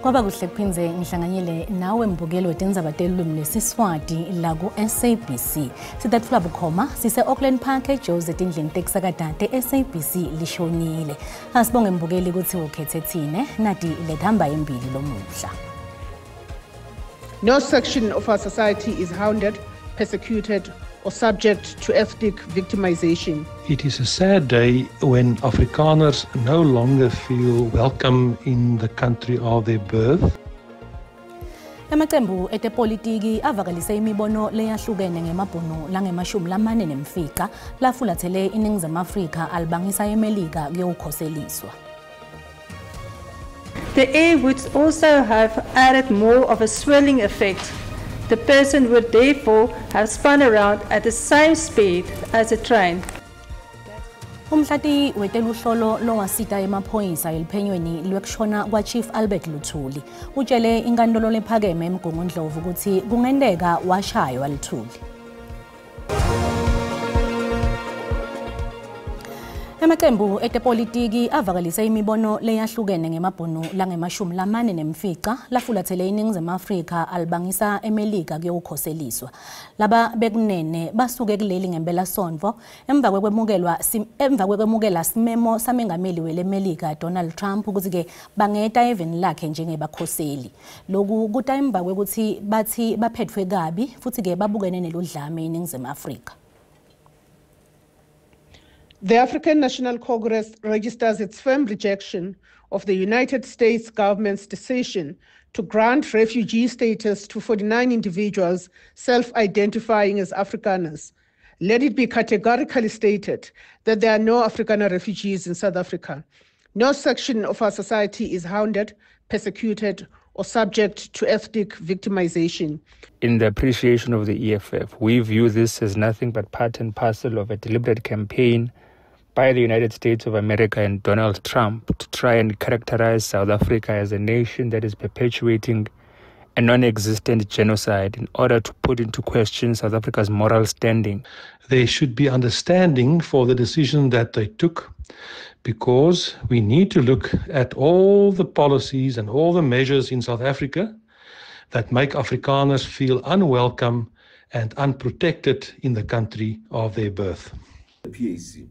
Kwaba kuhle kuphindze ngihlanganyele nawe mbukeli wetindzaba telulwimi lwesiSwati la ku-SABC. Sitatfula bukhoma sise Auckland Park eJozi etindlini tekusakata te-SABC lishonile. Asibonge mbukeli kutsi ukhethe tsine nati lethamba embili lomuhla. No section of our society is hounded, persecuted, or subject to ethnic victimization. It is a sad day when Afrikaners no longer feel welcome in the country of their birth. Emacembu etepolitiki avakalise imibono leyahlukene ngemabhunu langema-45 lafulathele iNingizimu Afrika alibangisa eMelika kuyokhoseliswa. The air would also have added more of a swirling effect. The person would therefore have spun around at the same speed as a train. Umhlati weteluhlolo lowasita emaphoyisa eliphenyweni lwekushona kwa-Chief Albert Luthuli utshele inkantolo lephakeme eMgungundlovu ukuthi kungenteka washaywa Luthuli. Emacembu etepolitiki avakalise imibono leyahlukene ngemabhunu langema-45 lafulathele iNingizimu Afrika alibangisa eMelika kuyokhoseliswa. Laba bekunene basuke kuleli ngempela-sonto emva kwekwemukela simemo samengameli weleMelika Donald Trump ukuthi-ke bangeta eveni lakhe njengebakhoseli. Loku kuta emva kwekuthi bathi baphethwe kabi futhi-ke babukene neludlame iNingizimu Afrika. The African National Congress registers its firm rejection of the United States government's decision to grant refugee status to 49 individuals self-identifying as Afrikaners. Let it be categorically stated that there are no Afrikaner refugees in South Africa. No section of our society is hounded, persecuted, or subject to ethnic victimization. In the appreciation of the EFF, we view this as nothing but part and parcel of a deliberate campaign by the United States of America and Donald Trump to try and characterize South Africa as a nation that is perpetuating a non-existent genocide in order to put into question South Africa's moral standing. There should be understanding for the decision that they took, because we need to look at all the policies and all the measures in South Africa that make Afrikaners feel unwelcome and unprotected in the country of their birth. The PAC,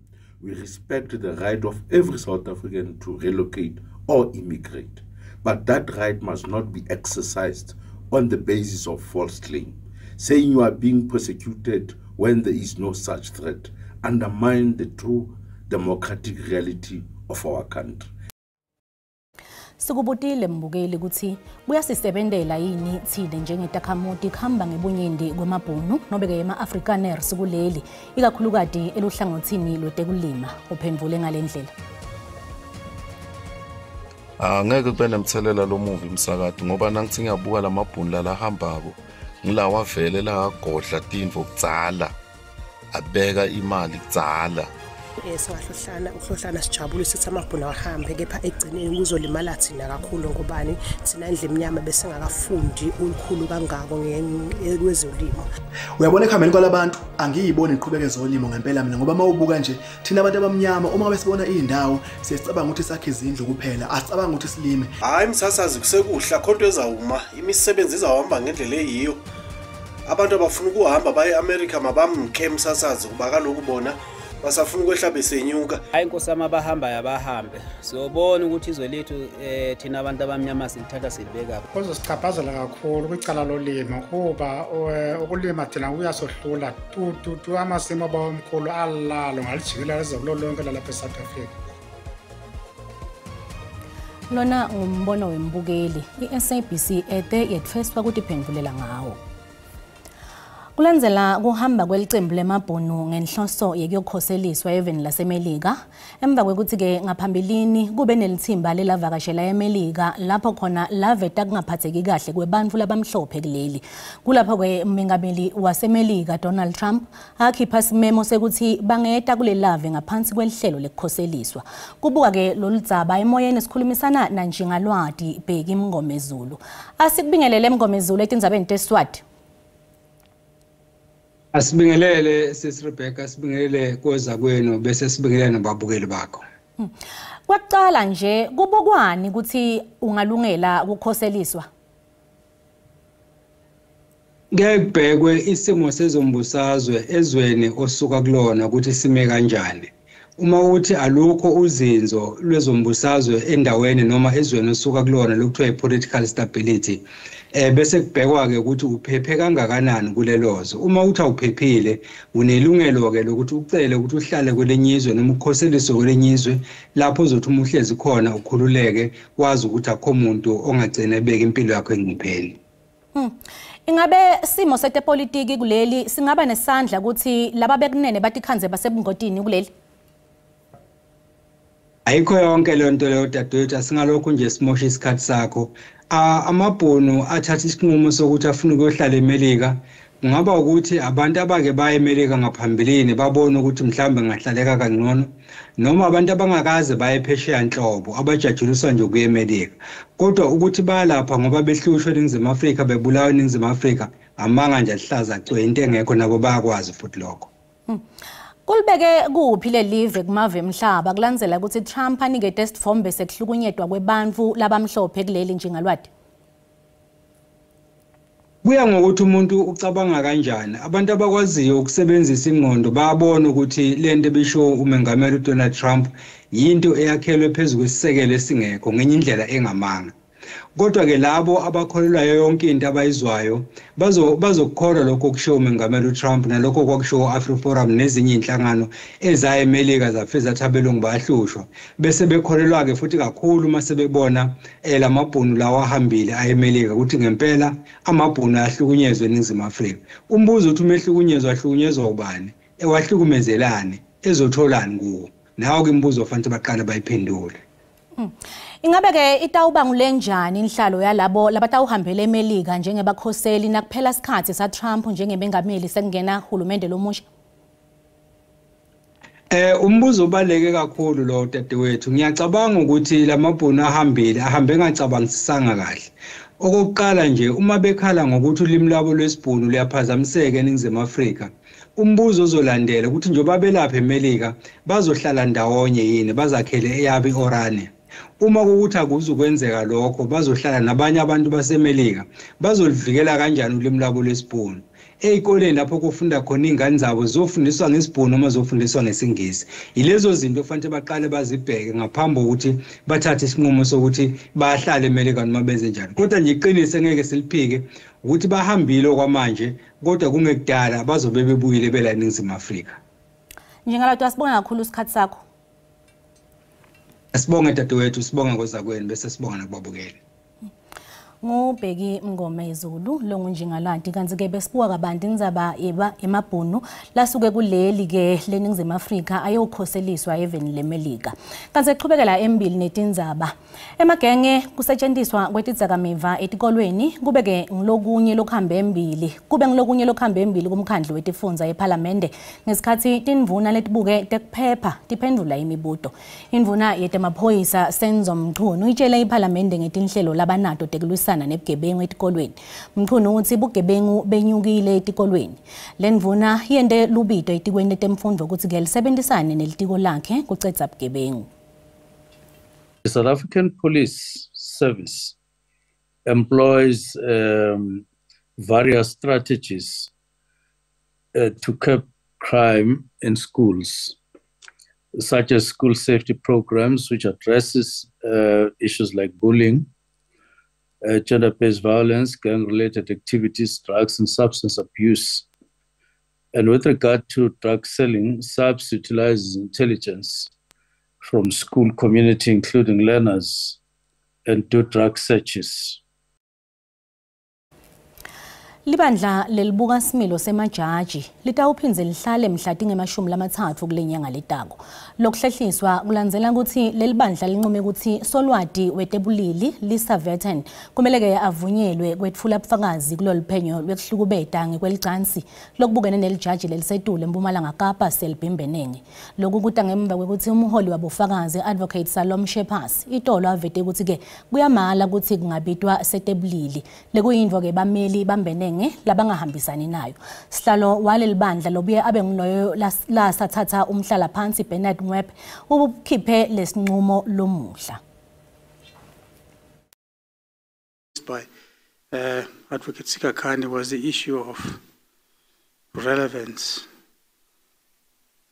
we respect the right of every South African to relocate or immigrate, but that right must not be exercised on the basis of false claim. Saying you are being persecuted when there is no such threat undermines the true democratic reality of our country. Sikubutile mbukeli ukuthi kuyasisebentela yini thina njengetakhamuti kuhamba ngebunyenti kwemabhunu nobe-ke ema-Afrikaners kuleli ikakhulukati eluhlangothini lwetekulima. Uphendvule ngale ndlela. Angeke kube nemthelela lomuvi umsakato ngoba nangithi ngiyabuka lamabhunu lalahambako ngilawa vele la agodla tintfo kudzala abeka imali kudzala. Singahlohlana ukuhlohlana sijabule sithi amabhunu ahambe kepha ekugcineni kuzolimala thina kakhulu ngobani thina indlu emnyama besingakafundi olukhulu kangako kwezolimo. Uyabona ekuhambeni kwalabantu angiyiboni iqhubeke ezolimo ngempela mina ngoba mawubuka nje thina abantu abamnyama uma besibona indawo siyacabanga ukuthi sakhe izindlu kuphela asicabanga ukuthi silime. Hayi msasazi kusekuhla khonto ezawuma imisebenzi izawuhamba ngendlela eyiyo. Abantu abafuna ukuhamba baye eAmerica mabamke msasazi kuba kaloku bona basafuna ukwehla besenyuka. Hayi inkosi yami abahambayo abahambe siyobona ukuthi izwe lethu thina abantu abamnyama silithatha silibeka. Kuzosichaphazela kakhulu kwicala lolimo kuba ukulima thina kuyasohlula tu tu tu amasimo abawomkhulu alalo ngalijikela lize kulo lonke lalapha eSouth Africa. Lona ngumbono wembukeli i-SABC ete yetfeswa kutiphendvulela ngawo. Kulandzela kuhamba kwelicembu lemabhunu ngenhloso yekuyokhoseliswa eveni laseMelika emva kwekuthi-ke ngaphambilini kube nelithimba lelavakashela eMelika lapho khona laveta kungaphatheki kahle kwebantfu labamhlophe kuleli. Kulapho-ke umengameli waseMelika Donald Trump akhipha simemo sekuthi bangeta kulelave ngaphansi kwelihlelo lekukhoseliswa. Kubuka-ke lolu dzaba emoyeni sikhulumisana nanjingalwati Bheki Mngomezulu. Asikubingelele Mngomezulu etindzabeni teSwati. Asibingelele sisi Rebecca, sibingelele koza kwenu bese sibingelele nababukeli bakho. Kwaqala nje kubukwani ukuthi ungalungela ukukhoseliswa? Ngeke kubhekwe isimo sezombusazwe ezweni osuka kulona ukuthi sime kanjani. Uma uthi alukho uzinzo lwezombusazwe endaweni noma ezweni osuka kulona lokuthiwa i-political stability, bese kubhekwa-ke ukuthi uphephe kangakanani kulelozwe. Uma uthi awuphephile, unelungelo-ke lokuthi ucele ukuthi uhlale kwelinye izwe noma ukhoseliswe kwelinye izwe lapho uzothi uma uhlezi khona ukhululeke, wazi ukuthi akho muntu ongagcina ebeka impilo yakho engcupheni. Ingabe simo setepolitiki kuleli singaba nesandla ukuthi laba bekunene batikhanze basebungotini kuleli? Ayikho yonke le nto leyo dadewethu, asingalokhu nje simosha isikhathi sakho. Amabhunu athatha isinqumo sokuthi afuna ukuyohlala eMelika, kungaba ukuthi abantu abake baye eMelika ngaphambilini babone ukuthi mhlawumbe ngahlaleka kangcono, noma abantu abangakaze baye phesheya nhlobo abajajuliswa nje ukuya eMelika. Kodwa ukuthi bayalapha ngoba behlushwe eNingizimu Afrika, bebulawa eNingizimu Afrika, amanga nje ahlaza cwe, into engekho, nabo bayakwazi futhi lokho. Kulibeke kuphi lelive kumave emhlaba kulandzela ukuthi Trump anikete isitfombe sekuhlukunyetwa kwebantu labamhlophe kuleli njengalwadi? Kuya ngokuthi umuntu ucabanga kanjani. Abantu abakwaziyo ukusebenzisa ingqondo bayabona ukuthi lento ebisho umengameli uDonald Trump yinto eyakhelwe phezu kwesisekelo esingekho ngenye indlela engamanga. Kodwa-ke labo abakholelwayo yonke into abayizwayo bazokukholwa lokho okushiwo umengameli uTrump nalokho kwakushiwo u-AfriForum nezinye iy'nhlangano ezaya eMelika zafike zathi abelungu bayahlushwa. Bese bekholelwa-ke futhi kakhulu uma sebebona lamabhunu lawa ahambile aye eMelika ukuthi ngempela amabhunu ayahlukunyezwa eNingizimu Afrika. Umbuzo uthi uma ehlukunyezwa ahlukunyezwa ubani, ewahlukumezelani, ezotholani kuwo? Nawo-ke imibuzo ofanele baqale bayiphendule. Ingabe ke itawuba ngulenjani inhlalo yalabo labatawuhambela eMelika njengebakhoseli nakuphela isikhathi sa Trump njengemengameli sekungena uhulumende lomusha? Umbuzo obaleke kakhulu lo dadewethu. Ngiyacabanga ukuthi lamabhunu ahambile ahambe engacabangisisanga kahle. Okokuqala nje, uma bekhala ngokuthi ulimi lwabo lwesibhunu luyaphazamiseka eNingizimu Afrika, umbuzo ozolandela ukuthi njengoba belapha eMelika bazohlala ndawonye yini, bazakhele eyabo i-Orania? Uma kuwukuthi akuzukwenzeka lokho, bazohlala nabanye abantu baseMelika, bazolivikela kanjani ulimi lwabo lwesibhunu? Ey'koleni lapho kufunda khona iy'ngane zabo zizofundiswa ngesibhunu noma zizofundiswa ngesiNgisi? Yilezo zinto ofanele baqale bazibheke ngaphambi kokuthi bathathe isinqumo sokuthi bayahlala eMelika noma benze njani. Kodwa nje iqiniso engeke siliphike ukuthi bahambile okwamanje, kodwa kungekudala bazobe bebuyile bela eNingizimu Afrika. Njengalado, asibonge kakhulu isikhathi sakho. Sibonge dadewethu, sibonge kozakwenu, bese sibonga nakubabukeli. NguBheki Mngomezulu longunjengaladi, kanti-ke besibuka kabanti indzaba emabhunu lasuke kuleli-ke leNingizimu Afrika ayokhoseliswa eveni leMelika. Kanti ekuchubekela embili netindzaba emagenge kusetshenziswa kwetidzakamiva etikolweni kube-ke ngilokunye lokuhambe embili kumkhandlu wetifundza ephalamende ngesikhathi tindvuna letibuke tekuphepha tiphendvula imibuto. Indvuna yetemaphoyisa Senzo Mchunu itshele iphalamende ngetinhlelo labanato tekulwisana nebugebengu etikolweni. Mchunu uthi bugebengu benyukile etikolweni. Lendvuna yente lubito etikweni letemfundvo ukuthi ke lisebenzisane nelitiko lakhe kucedza bugebengu. The South African Police Service employs various strategies to curb crime in schools, such as school safety programs, which addresses issues like bullying, gender-based violence, gang-related activities, drugs and substance abuse. And with regard to drug selling, SAPS utilizes intelligence from school community, including learners, and do drug searches. Libandla lelibuka similo semajaji litawuphindze lihlale mhla tinge-30 kulenyanga letako. Lokuhlehliswa kulandzela ukuthi lelibandla linqume ukuthi solwati wetebulili Lisa Vetten kumele-ke avunyelwe kwetfula bufakazi kuloluphenyo lwekuhlukubeta ngekwelicansi lokubukene nelijaji lelisetulu eMpumalanga Kapa Selby Mbenenge. Lokhu kuta ngemva kwekuthi umholi wabofakazi Advocate Salom Shephas itolo avete ukuthi-ke kuyamala ukuthi kungabitwa setebulili. Lekuyintfo-ke bameli baMbenenge labaningi labangahambisani nayo. Sihlalo waleli bandla lobuye abe nguloyo lasathatha umhlala phansi Bernard Ngoepe ubukhiphe lesinqumo lomuhla. By Advocate Sikhakhane was the issue of relevance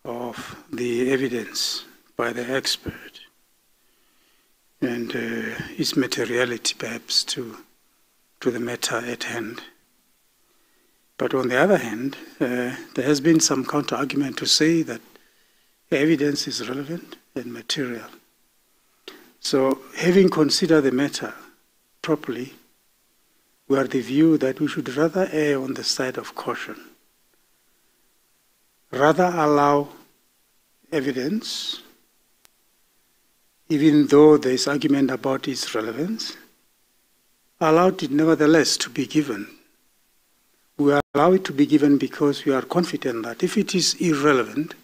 of the evidence by the expert and its materiality perhaps to the matter at hand. But on the other hand, there has been some counter-argument to say that the evidence is relevant and material. So having considered the matter properly, we are the view that we should rather err on the side of caution, rather allow evidence, even though there is argument about its relevance, allow it nevertheless to be given. We allow it to be given because we are confident that if it is irrelevant,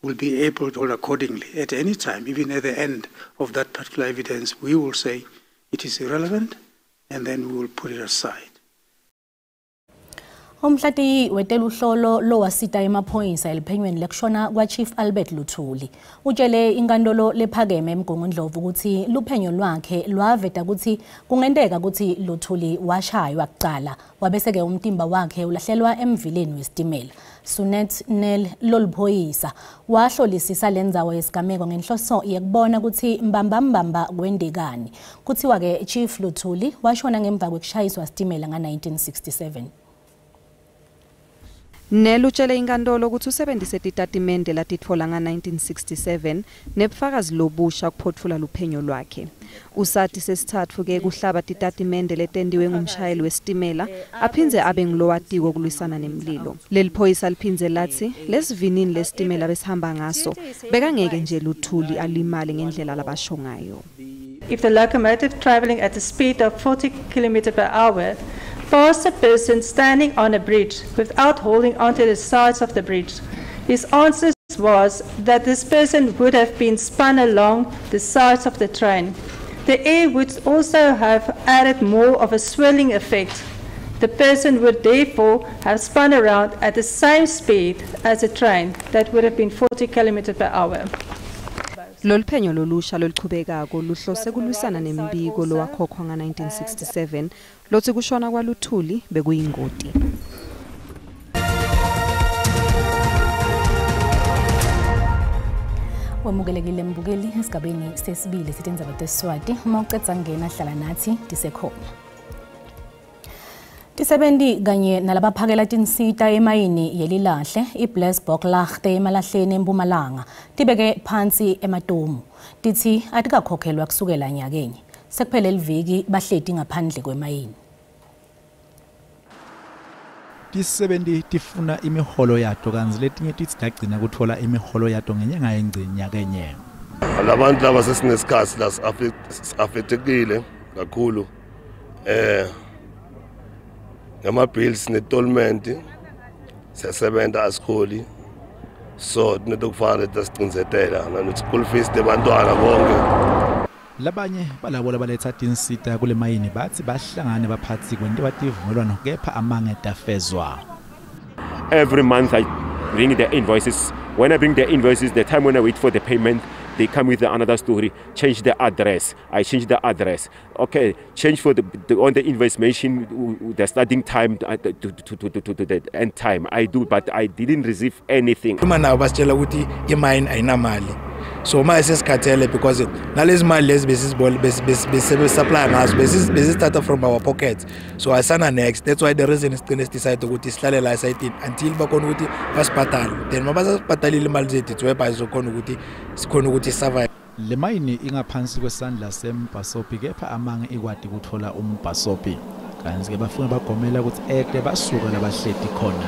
we'll be able to hold accordingly at any time, even at the end of that particular evidence, we will say it is irrelevant, and then we will put it aside. Umhlati weteluhlolo lowasita emaphoyisa eliphenyweni lekushona kwa Chief Albert Luthuli utshele inkantolo lephakeme eMgungundlovu ukuthi luphenyo lwakhe lwaveta ukuthi kungenteka ukuthi Luthuli washaywa kuqala wabese-ke umtimba wakhe ulahlelwa emvileni wesitimela. Sunet Nel loluphoyisa wahlolisisa lendzawo yesigameko ngenhloso yekubona ukuthi mbambambamba kwendekani. Kuthiwa-ke Chief Luthuli washona ngemva kwekushayiswa sitimela nga-1967. Nel utshele inkantolo ukuthi usebenzise titatimende latitfola nga-1967 nebufakazi lobusha kuphothula luphenyo lwakhe. Usathi sesithathu-ke kuhlaba titatimende letendiwe ngumshayeli wesitimela aphindze abe ngilowatiko kulwisana nemlilo. Leli phoyisa liphindze lathi lesivinini lesitimela besihamba ngaso bekangeke nje Luthuli alimale ngendlela labasho ngayo. If the locomotive traveling at a speed of 40 km per hour passed a person standing on a bridge without holding onto the sides of the bridge, his answer was that this person would have been spun along the sides of the train. The air would also have added more of a swirling effect. The person would therefore have spun around at the same speed as the train, that would have been 40 km per hour. Loluphenyo lolusha loluchubekako luhlose kulwisana nembiko lowakhokhwa nga-1967 lothi kushona kwaLuthuli bekuyingoti. Wamukelekile mbukeli esigabeni sesibili sitindzaba teSiswati. Uma ucedza kungena hlala nathi tisekhona. Tisebenti kanye nalabaphakela tinsita emayini yelilahle iBlesboklaagte emalahleni eMpumalanga tibeke phansi ematomu tithi atikakhokhelwa kusukela nyakenye. Sekuphele liviki bahleti ngaphandle kwemayini. Tisebenti tifuna imiholo yato kantsi letinye titsi tagcina kutfola imiholo yato ngenyanga yengci nyakenye. Labantu laba sesinesikhatsi la si-affectekile kakhulu ngama-bills ne-tollment siyasebenza asikholi, so kunetokufana letasicindzetela nanokuthi school fees tebantwana bonke. Labanye balabo labaletha tinsita kule mayini bathi bahlangane baphathi kwentiwa tivumelwano kepha amange tafezwa. Every month I bring the invoices. When I bring the invoices, the time when I wait for the payment, they come with another story. Change the address. I change the address. Okay, change for the on the invoice mention the starting time to the end time. I do, but I didn't receive anything. Uma nabo basitshela ukuthi imayini ayinamali. So manje sesikhathele because nalezi mali lezi besisupply ngazo besisithatha from our pockets. So asana next. That's why the reason sigcine decide ukuthi sihlale la esayitini until bakhona ukuthi basibhadale. Then mabasibhadalile imali zethu it's whereby sizokhona ukuthi sikhona ukuthi survive. Le mayini ingaphansi kwesandla sembhasopi kepha amange ikwati kuthola umbhasopi. Kanti ke bafuna bagomela ukuthi ede basuka labahleti khona.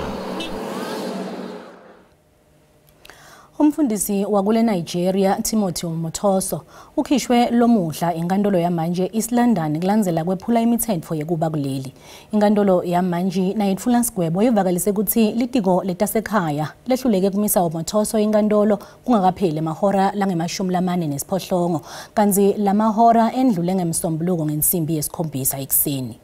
Umfundisi wakule Nigeria Timothy Omotoso ukhishwe lomuhla inkantolo yamanje East London kulandzela kwephula imithetho yekuba kuleli. Inkantolo yamanje nayitfula sigwebo ivakalise ukuthi litiko letasekhaya lehluleke kumisa Omotoso inkantolo kungakapheli emahora langama-48 kantsi lamahora endlule ngemsombuluko ngensimbi ye-7 ekuseni.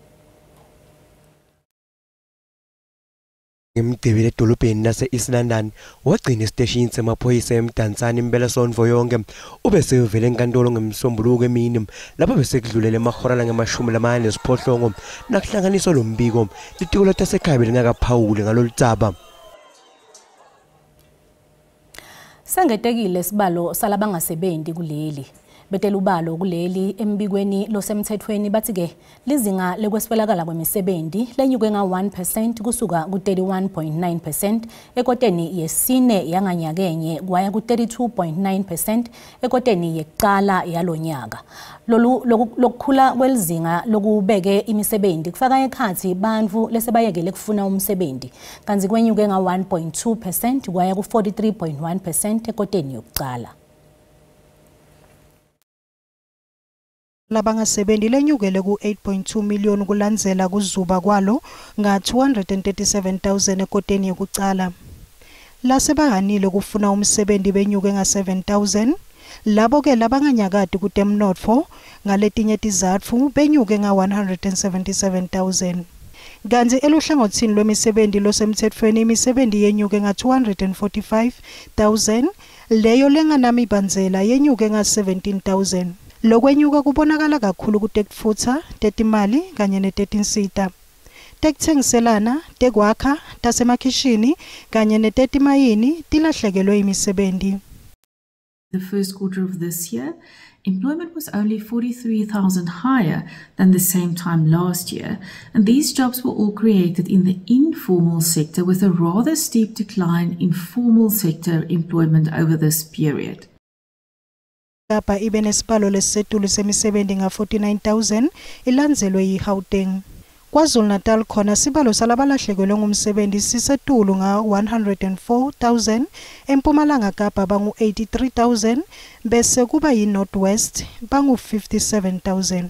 Ngemgqibelo edolobheni lase-East London wagcina esiteshini semaphoyisa eMdantsane impelasonto yonke. Ube seyovela enkantolo ngeMsombuluko emini lapho besekudlulele emahora lange-48 nakuhlanganiswa lo mbiko. Litiko latasekhaya belingakaphawuli ngalolu dzaba. Sengetekile sibalo salabangasebenzi kuleli. Betelubalo kuleli embikweni losemthethweni bathi ke lizinga lekweswelakala kwemisebenzi lenyuke nga-1% kusuka ku-31.9% ekoteni yesine yanganyakenye kwaya ku-32.9% ekoteni yekuqala yalonyaka. Lolu lokukhula kwelizinga lokubeke imisebenzi kufaka ekhathi bantfu lesebayekele kufuna umsebenzi kanti kwenyuke nga-1.2% kwaya ku-43.1% ekoteni yokuqala. Labangasebenzi lenyukele ku-8.2 million kulandzela kuzuba kwalo nga-237,000 ekoteni yokucala. Lasebahanile kufuna umsebenzi benyuke nga-7,000, labo-ke labanganyakati kutemnotfo ngaletinye tizatfu benyuke nga-177,000. Kanti eluhlangotsini lwemisebenzi losemtsetfweni imisebenzi yenyuke nga-245,000, leyo lenganamibandzela yenyuke nga-17,000. Lokwenyuka kubonakala kakhulu kutekutfutsa, tetimali kanye netetinsita. Tekutsengiselana, tekwakha, tasemakhishini kanye netetimayini tilahlekelwe imisebenzi. The first quarter of this year, employment was only 43,000 higher than the same time last year, and these jobs were all created in the informal sector with a rather steep decline in formal sector employment over this period. Kapa ibe nesibalo lesisetulu semisebenzi nga-49,000 ilandzelwe yiGauteng. KwaZulu-Natal khona sibalo salabalahlekelwe ngumsebenzi sisetulu nga-104,000, eMpumalanga Kapa bangu-83,000 bese kuba yi-North West bangu-57,000.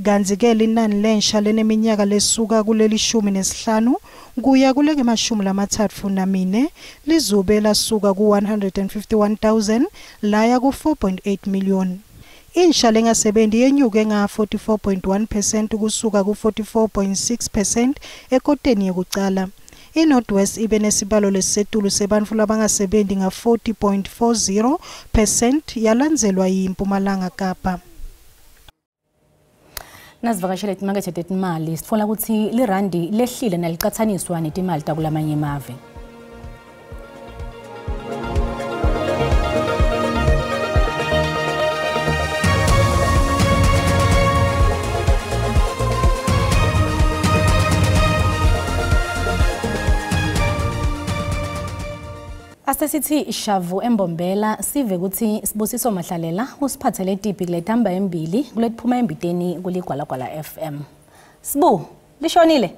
Kanti-ke linani lensha leneminyaka lesuka kuleli 15 kuya kulenge-34 lizube lasuka ku-151,000 laya ku-4.8 million. Insha lengasebenzi yenyuke nga-44.1% kusuka ku-44.6% ekoteni yokucala. I-North West ibe nesibalo lesisetulu sebantfu labangasebenzi nga-40.40% yalandzelwa yiMpumalanga Kapa. Nasivakashele timakethe tetimali sitfola kutsi lirandi lehlile nalicatsaniswa netimali takulamanye emave. Asesithi shavu embombela sive kutsi Sibusiso Mahlalela usiphathele tipi kuletamba embili kuletiphuma embiteni kuligwalagwala FM. Sibu, lishonile?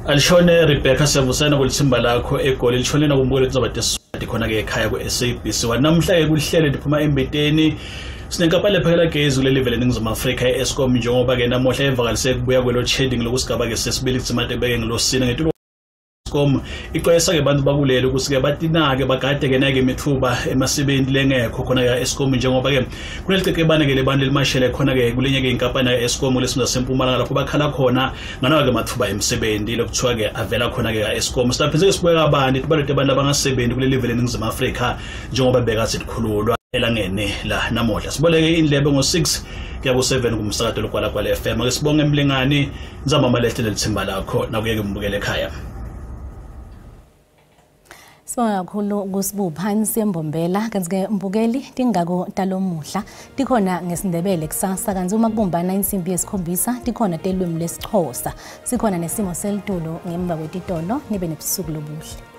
Alishone Rebecca Sevusana kulithimba lakho eGoli, lishone nakumbukelo kuzoba khona ke ekhaya ku-SABC. Namhla ke kuhlele liphuma embiteni sinenkampani ephakela gezi kuleli vele eNingizimu Afrika e-Eskom njengoba ke namuhla evakalise kubuya kwelo shedding lokusigaba ke sesibili kusimade kubeke ngelosine ngetulo Eskom ixwayisa ke abantu bakuleli ukuthi ke batinake bagade ke nake imithuba emasebenzi lengekho khona ke Eskom njengoba ke kunelicekebane ke lebantu elimashele khona ke kulenye ke inkampani ya Eskom lesifunda sempumalanga lapho bakhala khona nganawa ke mathuba emsebenzi lokuthiwa ke avela khona ke Eskom. Siphindze ke sibuke kabanti tibalete abantu abangasebenzi kuleli vele eNingizimu Afrika njengoba bekathi likhululwa elangene la namuhla. Siboleke indlebe ngo6 kuya ku7 kumsakazo loGwalagwala FM. Ake sibonge emlingani nzama malehle lelithimba lakho nakuyeke umbukele ekhaya. Sibonga kakhulu kuSibu phansi embombela kanti ke mbukeli tingako talomuhla tikhona ngesiNdebele kusasa kanti uma kubumbana insimbi yesikhombisa tikhona telwimi lesiXhosa sikhona nesimo selitulo ngemva kwetitolo nibe nebusuku lobuhle.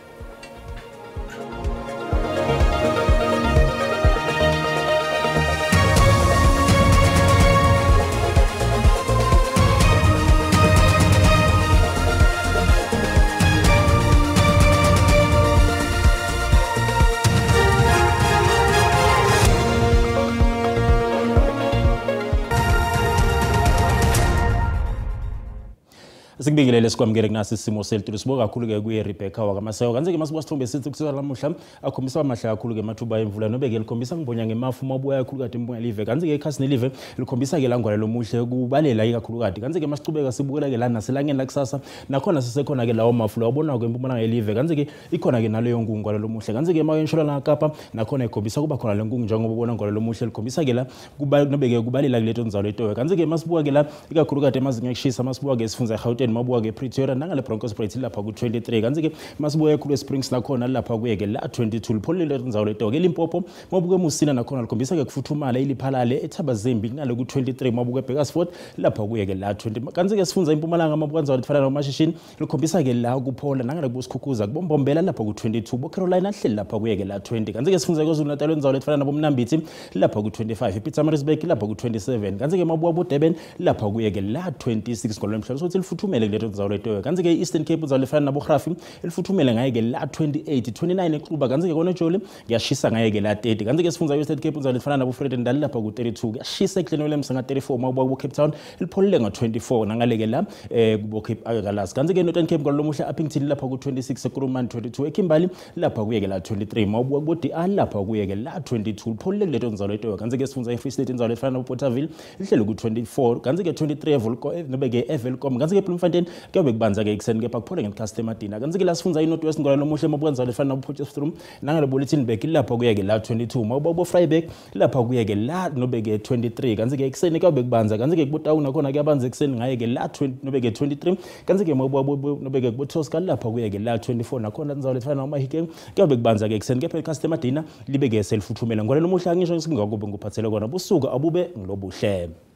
Sikubingelele sikwamukele kunasi isimo selitulu. Sibonga kakhulu ke kuye Rebecca wakaMaseko. Kanti ke masibuka sithombe sithi kusasa lamuhla akhombisa amahle kakhulu ke amathuba emvula nobe ke likhombisa ngibonya ngemafu mabuya kakhulu kade imbuya live. Kanti ke ikhasi nelive likhombisa ke langwala lomuhle kubalela ikakhulu kade. Kanti ke masicubeka sibukela ke lana naselangeni lakusasa nakhona sisekhona ke lawo mafu lawabona ke impumalanga yelive. Kanti ke ikhona ke naleyo ngungwala lomuhle. Kanti ke maye entshonalanga Kapa nakhona ikhombisa kuba khona lenkungu njengoba ubona ngwala lomuhle likhombisa ke la kuba nobe ke kubalela kuleto ndzalo etowe. Kanti ke masibuka ke la ikakhulu kade emazinga ekushisa masibuka ke sifundza eGauteng mabuka ke Pretoria nangale Bronkhorstspruit lapha ku 23. Kanti ke masibuka ekhulu Springs nakhona lapha kuye ke la 22 lipholile indzawo leto ke Limpopo mabuka eMusina nakhona likhombisa ke kufuthumala iliphalale eThabazembi ngale ku 23 mabuka eBakersford lapha kuye ke la 20. Kanti ke sifundza impumalanga mabuka ndzawo lefana noMashishini likhombisa ke la kuphola nangale kuBosikhukuza kubombombela lapha ku 22 bo Carolina hleli lapha kuye ke la 20. Kanti ke sifundza KwaZulu Natal indzawo lefana nabomnambithi lapha ku 25 ePietermaritzburg lapha ku 27. Kanti ke mabuka bo Durban lapha kuye ke la 26 ngolwemhlalo sokuthi lifuthumele kuleto ndzawo leto. Kanti ke Eastern Cape ndzawo lefana naboGrafi lifuthumele ngaye ke la 28 29 eXuba. Kanti ke kona eJoli kuyashisa ngaye ke la 30. Kanti ke sifundza Western Cape ndzawo lefana nabo Vredendal lapha ku 32 kuyashisa eGlen Williams nga 34 mabuka ku Cape Town lipholile nga 24 nangale ke la kubo Cape Agulhas. Kanti ke Northern Cape ngolomuhla Upington lapha ku 26 eKuruman 22 eKimberley lapha kuye ke la 23 mabuka ku DR lapha kuye ke la 22 lipholile kuleto ndzawo leto. Kanti ke sifundza eFree State ndzawo lefana nabo Porterville lihlele ku 24. Kanti ke 23 eVolko nobe ke eVelkom. Kanti ke Bloemfontein kuyobe kubanza ke ekuseni kepha kuphole ngesikhathi semadina. Kanti ke la sifundza iNorth West ngola lomuhle mabuka ndzawo lefana nabo Potchefstroom nangale Bulletinburg lapha kuye ke la 22 mabuka bo Vryburg lapha kuye ke la nobe ke 23. Kanti ke ekuseni kuyobe kubanza. Kanti ke kuboTaung nakhona kuyabanza ekuseni ngaye ke la 20 nobe ke 23. Kanti ke mabuka nobe ke kuboTosca lapha kuye ke la 24 nakhona ndzawo lefana noMahikeng kuyobe kubanza ke ekuseni kepha isikhathi semadina libe ke selifuthumela. Ngola lomuhle angisho singakube nguphathele kona busuku abube ngilobuhle.